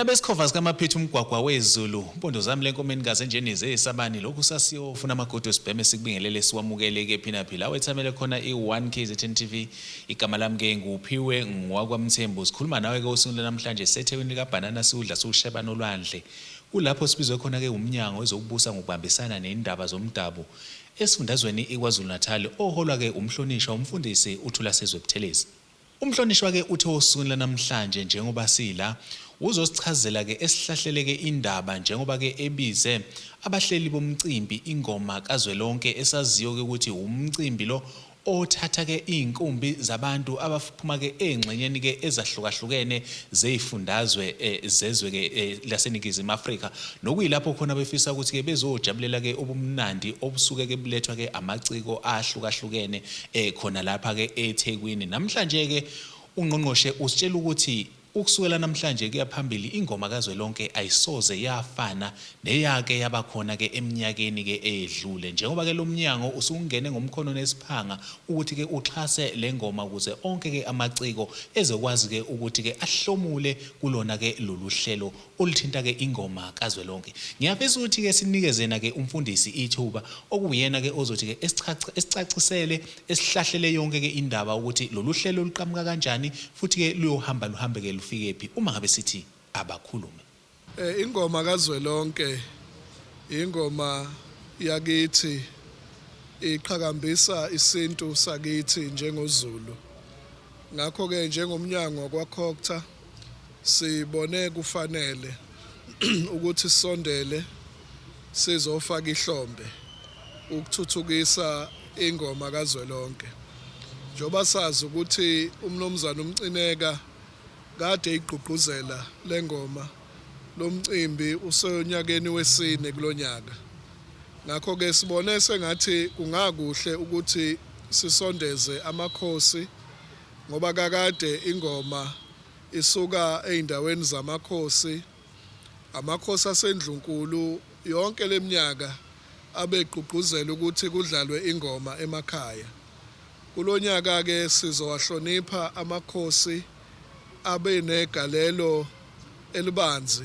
Nina besikhova sikamaphethu umgwagwa wezulu, mpondo zami lenkomeni kaze nje nize esabani lokhu sasiyofuna amagodo sibheme sikubingelele siwamukele ke phina phila wethamele khona i-1 KZN TV. Igama lami ke nguphiwe ngwakwaMthembu. Sikhuluma nawe ke usungule namhlanje sethekwini likaBhanana siwudla siwusheba nolwandle. Kulapho sibizwe khona ke umnyango wezokubusa ngokubambisana nendaba zomdabu esifundazweni iKwaZulu-Natal oholwa ke umhlonishwa umfundisi uThulasizwe Buthelezi. Umhlonishwa-ke uthe osukwini lanamhlanje njengoba sila, uzosichazela-ke esihlahlele-ke indaba njengoba-ke ebize abahleli bomcimbi Ingoma Kazwelonke esaziyo-ke ukuthi wumcimbi lo othatha-ke iy'nkumbi zabantu abaphuma-ke ey'ngxenyeni-ke ezahlukahlukene zey'fundazwe zezwe-ke laseNingizimu Afrika nokuyilapho khona befisa ukuthi-ke bezojabulela-ke ubumnandi obusuke-ke bulethwa-ke amaciko ahlukahlukene eh khona lapha ke eThekwini. Namhlanje ke ungqongqoshe usitshela ukuthi ukusukela namhlanje kuya phambili ingoma kazwelonke ayisoze yafana neyake yaba khona ke eminyakeni ke eyedlule njengoba ke lomnyango usungene ngomkhono nesiphanga ukuthi ke uxhase lengoma ukuze onke ke amaciko ezokwazi ke ukuthi ke ahlomule kulona ke lolu hlelo oluthinta-ke ingoma kazwelonke. Ngiyafisa ukuthi-ke sinikeze yena-ke umfundisi ithuba, okuwuyena-ke ozothi-ke esicacisele, esihlahlele yonke-ke indaba ukuthi lolu hlelo luqhamuka kanjani, futhi-ke luyohamba luhambe-ke lufikephi, uma ngabe sithi abakhulume. Ingoma kazwelonke ingoma yakithi iqhakambisa isintu sakithi njengoZulu. Ngakho-ke njengomnyango wakwaCogta sibone kufanele ukuthi sisondele sizofaka ihlombe ukuthuthukisa ingoma kazwelonke. Njengoba sazi ukuthi uMnumzane uMcineka kade igqugquzela le ngoma, lo mcimbi usonyakeni wesine kulo nyaka. Ngakho-ke sibone sengathi kungakuhle ukuthi sisondeze amakhosi ngoba kakade ingoma isuka ezindaweni zamakhosi, amakhosi aseNdlunkulu yonke leminyaka abegqugquzela ukuthi kudlalwe ingoma emakhaya. Kulonyaka-ke sizowahlonipha amakhosi abe negalelo elibanzi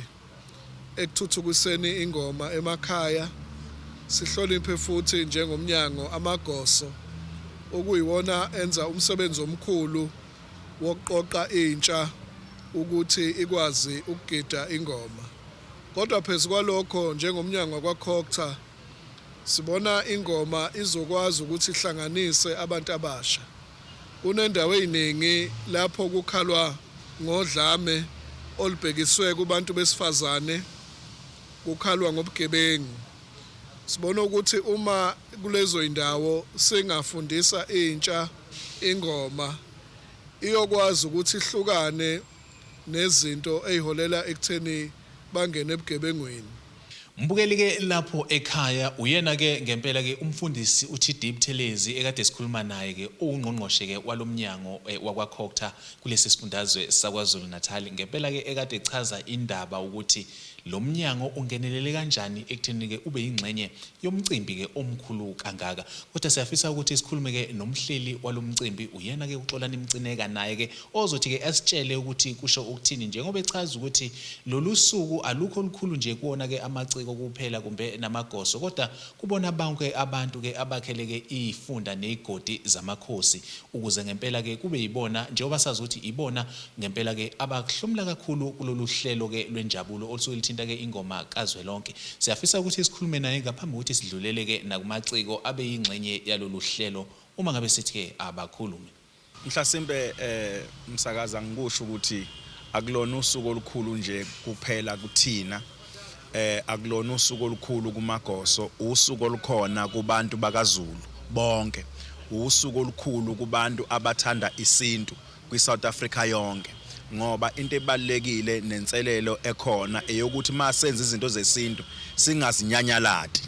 ekuthuthukiseni ingoma emakhaya, sihloniphe futhi njengomnyango amagoso okuyiwona enza umsebenzi omkhulu wokuqoqa intsha ukuthi ikwazi ukugida ingoma. Kodwa phezu kwalokho njengomnyango wakwaCogta sibona ingoma izokwazi ukuthi ihlanganise abantu abasha. Kunendawo eziningi lapho kukhalwa ngodlame olubhekiswe kubantu besifazane, kukhalwa ngobugebengu. Sibona ukuthi uma kulezo zindawo singafundisa intsha ingoma iyokwazi ukuthi ihlukane nezinto eziholela ekutheni bangene ebugebengwini. Mbukeli ke lapho ekhaya uyena ke ngempela ke umfundisi uTD Buthelezi ekade sikhuluma naye ke owungqongqoshe ke walomnyango eh, wakwaCogta kulesi sifundazwe saKwaZulu Natal ngempela ke ekade echaza indaba ukuthi lo mnyango ungenelele kanjani ekutheni ke ube yingxenye yomcimbi-ke omkhulu kangaka. Kodwa siyafisa ukuthi sikhulume-ke nomhleli walo mcimbi, uyena-ke uXolani Mcineka, naye-ke ozothi-ke asitshele ukuthi kusho ukuthini njengoba echaza ukuthi lolu suku alukho olukhulu nje kuwona-ke amaciko kuphela kumbe namagoso kodwa kubona bonke abantu-ke abakhele-ke iy'funda ney'godi zamakhosi ukuze ngempela-ke kube yibona njengoba sazi ukuthi ibona Ngempela-ke abakuhlomula kakhulu kulolu hlelo-ke lwenjabulo olusuke luthinta-ke ingoma kazwelonke. Siyafisa ukuthi sikhulume naye ngaphambi kokuthi sidlulele-ke nakumaciko abe yingxenye yalolu hlelo uma ngabe sithi-ke abakhulume. Mhlasimpe eh msakazi angikusho ukuthi akulona usuku olukhulu nje kuphela kuthina eh akulona usuku olukhulu kumagoso usuku olukhona kubantu bakaZulu bonke usuku olukhulu kubantu abathanda isintu kwiSouth Africa yonke ngoba into ebalulekile nenselelo ekhona eyokuthi masenza izinto zesintu singazinyanyalati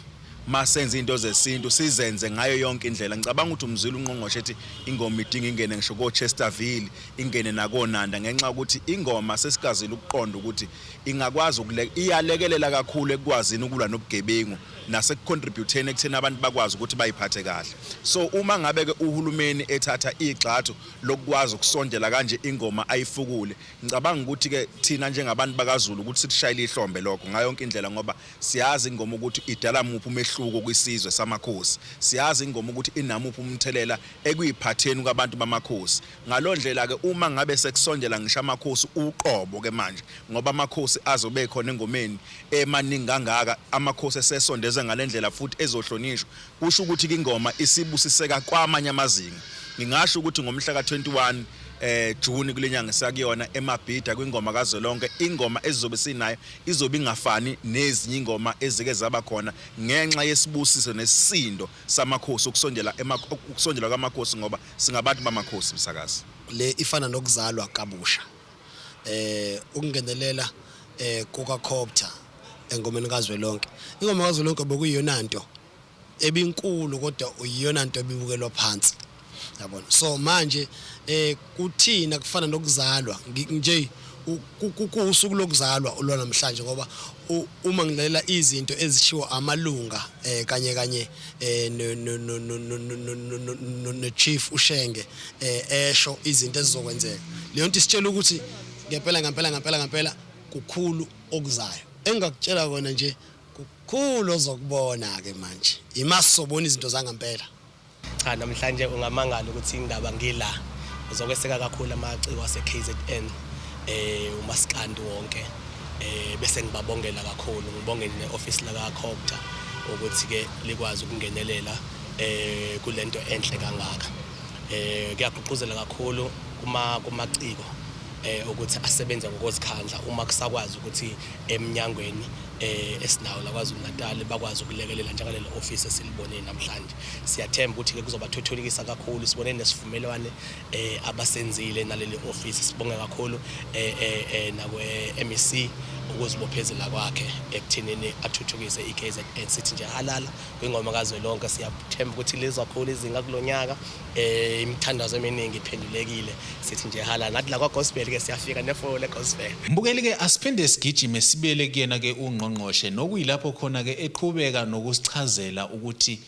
masenza into zesintu sizenze ngayo yonke indlela. Ngicabanga ukuthi umzwile ungqongqoshe ethi ingoma idinga ingene ngisho ko-Chesterville ingene nakonanda ngenxa yokuthi ingoma sesikazile ukuqonda ukuthi ingakwazi iyalekelela kakhulu ekukwazini ukulwa nobugebengu. nasekucontributeni ekutheni abantu bakwazi ukuthi bayiphathe kahle. So uma ngabe ke uhulumeni ethatha igxathu lokwazi ukusondela kanje ingoma ayifukule, ngicabanga ukuthi ke thina njengabantu bakaZulu ukuthi sikushayele ihlombe lokho ngayo yonke indlela, ngoba siyazi ingoma ukuthi idala muphi umehluko kwisizwe samakhosi, siyazi ingoma ukuthi inamuphi umthelela ekuyiphatheni kwabantu bamakhosi. Ngaloo ndlela ke uma ngabe sekusondela ngisho amakhosi uqobo ke manje, ngoba amakhosi azobe ekhona engomeni emaningi kangaka, amakhosi esesondeze ngalendlela futhi ezohlonishwa, kusho ukuthi ke ingoma isibusiseka kwamanye amazinga. Ngingasho ukuthi ngomhla ka-21 June kulenyanga esakuyona eMabhida kwingoma kazwelonke, ingoma ezizobe sinayo izobe ingafani nezinye ingoma ezike zaba khona ngenxa yesibusiso nesisindo samakhosi, ukusondela ukusondela kwamakhosi, ngoba singabantu bamakhosi, msakazi. Le ifana nokuzalwa kabusha, ukungenelela kuka Copter engomeni kazwelonke. Ingoma kazwelonke bekuyiyona nto ebinkulu, kodwa uyiyona nto ebibukelwa phansi, yabona. So manje kuthina kufana nokuzalwa nje, kuwusuku lokuzalwa olwanamhlanje, ngoba uma ngilalela izinto ezishiwo amalunga kanye kanye no chief uShenge esho izinto ezizokwenzeka, leyo nto isitshela ukuthi ngempela ngempela ngempela ngempela kukhulu okuzayo. Engakutshela kona nje, kukhulu ozokubona ke manje, ima sizobona izinto zangempela. Cha, namhlanje ungamangala ukuthi indaba ngila uzokweseka kakhulu amaciko ase-KZN, umaskandi wonke, bese ngibabongela kakhulu, ngibonge ne-office laka Cogta ukuthi ke likwazi ukungenelela kulento enhle kangaka. Kuyagqugquzela kakhulu kuma kumaciko ukuthi asebenze ngokuzikhandla uma kusakwazi ukuthi eminyangweni esinawo la KwaZulu Natal bakwazi ukulekelela njengalelo office esilibone namhlanje. Siyathemba ukuthi ke kuzobathuthulikisa kakhulu. Sibone nesivumelwane abasenzile naleli office. Sibonge kakhulu nakwe MEC ukuzibophezela kwakhe ekuthenini athuthukise iKZN. Sithi nje halala kwingoma kazwelonke. Siyathemba ukuthi lizokhula izinga kulonyaka. Imithandazo eminingi iphendulekile. Sithi nje halala nathi la kwa gospel ke siyafika nefolo le gospel. Mbukeli ke, asiphinde sigijime sibuyele kuyena ke ungqongqoshe, nokuyilapho khona ke eqhubeka nokusichazela ukuthi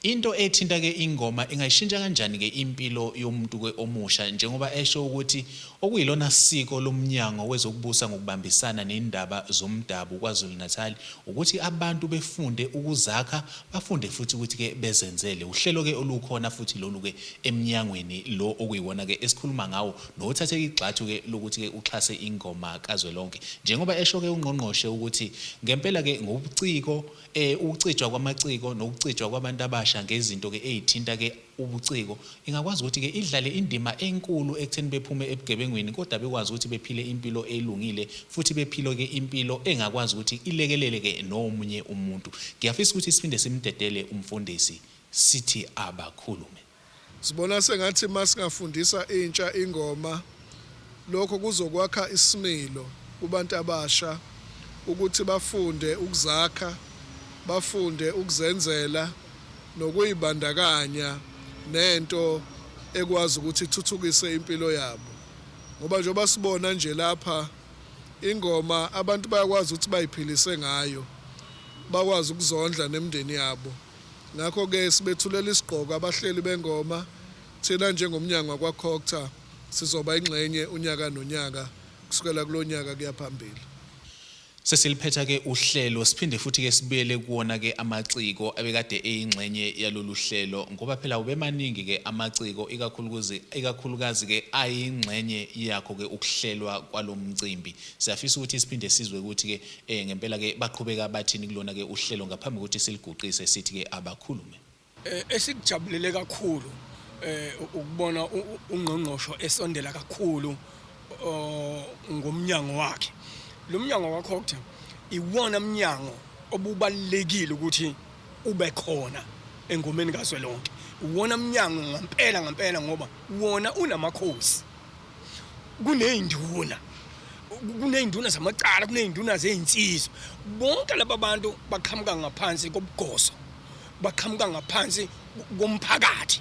into ethinta ke ingoma ingayishintsha kanjani ke impilo yomuntu ke omusha, njengoba esho ukuthi okuyilona siko lomnyango wezokubusa ngokubambisana nendaba zomdabu KwaZulu-Natal ukuthi abantu befunde ukuzakha, bafunde futhi ukuthi ke bezenzele. Uhlelo ke olukhona futhi lolu ke emnyangweni lo okuyiwona ke esikhuluma ngawo nothathe igxathu ke lokuthi ke uxhase ingoma kazwelonke, njengoba esho ke ungqongqoshe ukuthi ngempela ke ngobuciko, ukucijwa kwamaciko nokucijwa kwabantu abasha ngezinto ke ezithinta ke ubuciko ingakwazi ukuthi ke idlale indima enkulu ekutheni bephume ebugebengwini, kodwa bekwazi ukuthi bephile impilo elungile futhi bephile ke impilo engakwazi ukuthi ilekelele ke nomunye umuntu. Ngiyafisa ukuthi siphinde simdedele umfundisi, sithi abakhulume. Sibona sengathi masingafundisa intsha ingoma, lokho kuzokwakha isimilo kubantu abasha ukuthi bafunde ukuzakha, bafunde ukuzenzela nokuyibandakanya nento ekwazi ukuthi ithuthukise impilo yabo. Ngoba njengoba sibona nje lapha, ingoma abantu bayakwazi ukuthi bayiphilise ngayo, bakwazi ukuzondla nemindeni yabo. Ngakho-ke sibethulela isigqoko abahleli bengoma, thina njengomnyango wakwaCogta sizoba ingxenye unyaka nonyaka kusukela kulo nyaka kuya phambili. Sesiliphetha ke uhlelo, siphinde futhi ke sibuyele kuwona ke amaciko abekade eyingxenye yalolu hlelo, ngoba phela ubemaningi ke amaciko, ikakhulukazi ikakhulukazi ke ayingxenye yakho ke ukuhlelwa kwalomcimbi. Siyafisa ukuthi siphinde sizwe ukuthi ke ngempela ke baqhubeka bathini kulona ke uhlelo ngaphambi kokuthi siliguqise, sithi ke abakhulume. Esikujabulele kakhulu ukubona ungqongqosho esondela kakhulu ngomnyango wakhe. Lo mnyango kaCogta iwona mnyango obubalulekile ukuthi ube khona engomeni kazwelonke. Iwona mnyango ngempela ngempela, ngoba wona unamakhosi, kuney'nduna, kuney'nduna zamacala, kuney'nduna zey'nsizwa. Bonke laba bantu baqhamuka ngaphansi kobugoso, baqhamuka ngaphansi komphakathi.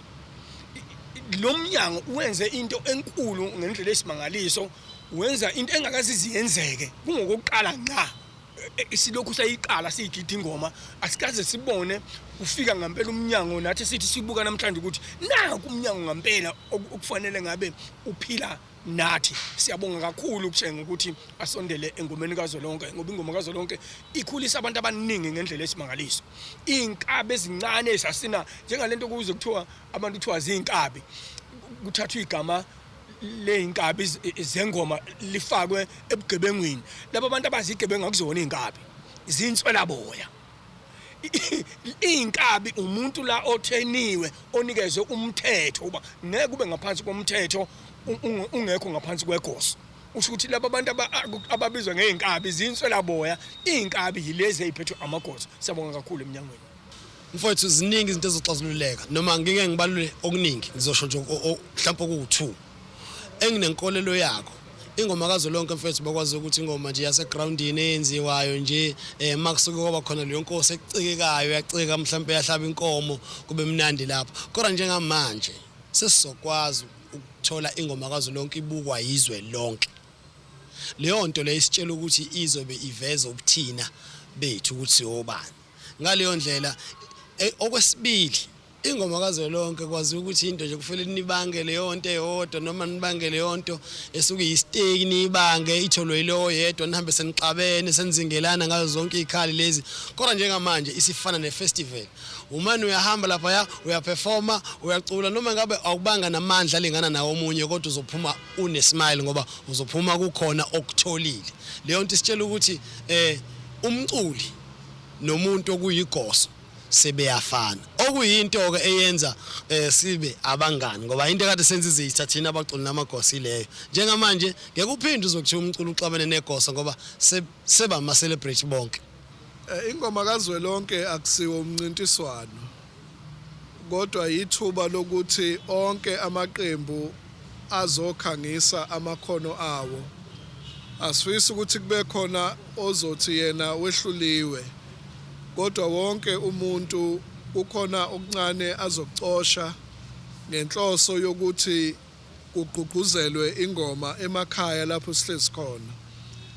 Lo mnyango wenze into enkulu ngendlela esimangaliso, wenza into engakaze iziyenzeke, kungokokuqala ngqa. Silokhu sayiqala siyigida ingoma, asikaze sibone ufika ngempela umnyango. Nathi sithi sibuka namhlanje ukuthi naku umnyango ngempela okufanele ngabe uphila nathi. Siyabonga kakhulu kuShenge ukuthi asondele engomeni kazwelonke, ngoba ingoma kazwelonke ikhulisa abantu abaningi ngendlela esimangaliso. Iy'nkabi ezincane esasina njengalento kuze kuthiwa abantu kuthiwa ziy'nkabi, kuthathwa igama ley'nkabi zengoma lifakwe ebugebengwini. Laba bantu abazigebengu akuzona iy'nkabi, zinswelaboya. Iy'nkabi umuntu la otheniwe, onikezwe umthetho uba ngeke ube ngaphansi komthetho ungekho ngaphansi kwegoso. Usho ukuthi laba bantu ababizwa ngey'nkabi zinswelaboya. Iy'nkabi yilezi ey'phethwe amagoso. Siyabonga kakhulu emnyangweni. Mfowethu, ziningi izinto ezoxazululeka, noma ngike ngibalule okuningi, ngizosho nje mhlawumbe okuwu-2 enginenkolelo yakho. Ingoma kazwelonke, mfethu, bakwazi ukuthi ingoma nje yasegroundini eyenziwayo nje uma kusuke kwaba khona leyo nkosi ecikekayo, yacika mhlawumbe yahlaba inkomo, kube mnandi lapho. Kodwa njengamanje sesizokwazi ukuthola ingoma kazwelonke ibukwa yizwe lonke. Leyo nto leyo isitshela ukuthi izobe iveza ubuthina bethu, ukuthi siyobani ngaleyo ndlela. Okwesibili, ingoma kazwelonke kwaziwa ukuthi into nje kufanele nibange leyo nto eyodwa, noma nibange leyo nto esuke iyisiteki, niyibange itholwe yilowo yedwa, nihambe senixabene senizingelana ngazo zonke iy'khali lezi. Kodwa njengamanje isifana ne-festival, umane uyahamba laphaya, uyaperforma, uyacula, noma ngabe awubanga namandla alingana nawo omunye, kodwa uzophuma une-smile ngoba uzophuma kukhona okutholile. Leyo nto isitshela ukuthi umculi nomuntu okuyigoso sebeyafana, okuyinto-ke eyenza sibe abangani, ngoba into ekade senza izitha thina abaculi namagoso ileyo. Njengamanje ngeke uphinde uzwe kuthiwa umculo uxabene negoso, ngoba seba ama-celebrate bonke. Ingoma kazwelonke akusiwo umncintiswano, kodwa yithuba lokuthi onke amaqembu azokhangisa amakhono awo. Asifisi ukuthi kube khona ozothi yena wehluliwe, kodwa wonke umuntu kukhona okuncane azokucosha ngenhloso yokuthi kugqugquzelwe ingoma emakhaya lapho sihlezi khona.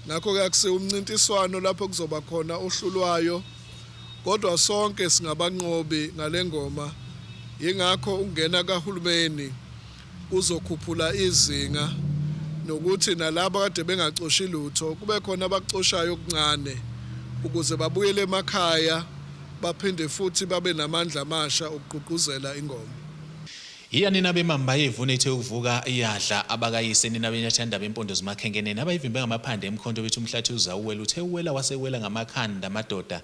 Ngakho-ke akusiwo umncintiswano lapho kuzoba khona ohlulwayo, kodwa sonke singabanqobi ngale ngoma. Yingakho ukungena kahulumeni kuzokhuphula izinga, nokuthi nalabo akade bengacoshi lutho kube khona abakucoshayo okuncane ukuze babuyele emakhaya baphinde futhi babe namandla amasha okugqugquzela ingoma. Iya nina bemamba yevuna ethe ukuvuka iyadla abakayise, nina benyathanda bempondo zimakhenkeneni abayivimbe ngamaphande emkhonto bethi umhlathi uzawuwela, uthe uwela wasewela ngamakhanda amadoda.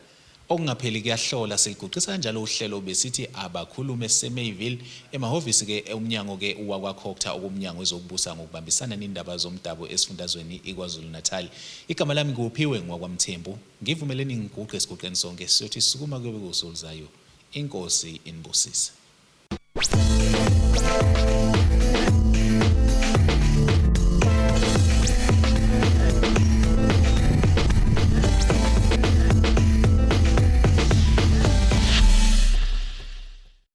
Okungapheli kuyahlola, siliguqisa kanjalo uhlelo besithi abakhulume siseMayville emahhovisi ke omnyango ke wakwaCogta okumnyango wezokubusa ngokubambisana nindaba zomdabu esifundazweni iKwaZulu-Natal. Igama lami ngiwuphiwe ngowakwaMthembu. Ngivumeleni ngiguqe siguqeni sonke siyothi sukuma kuyobe kuwusuku oluzayo. Inkosi inibusise.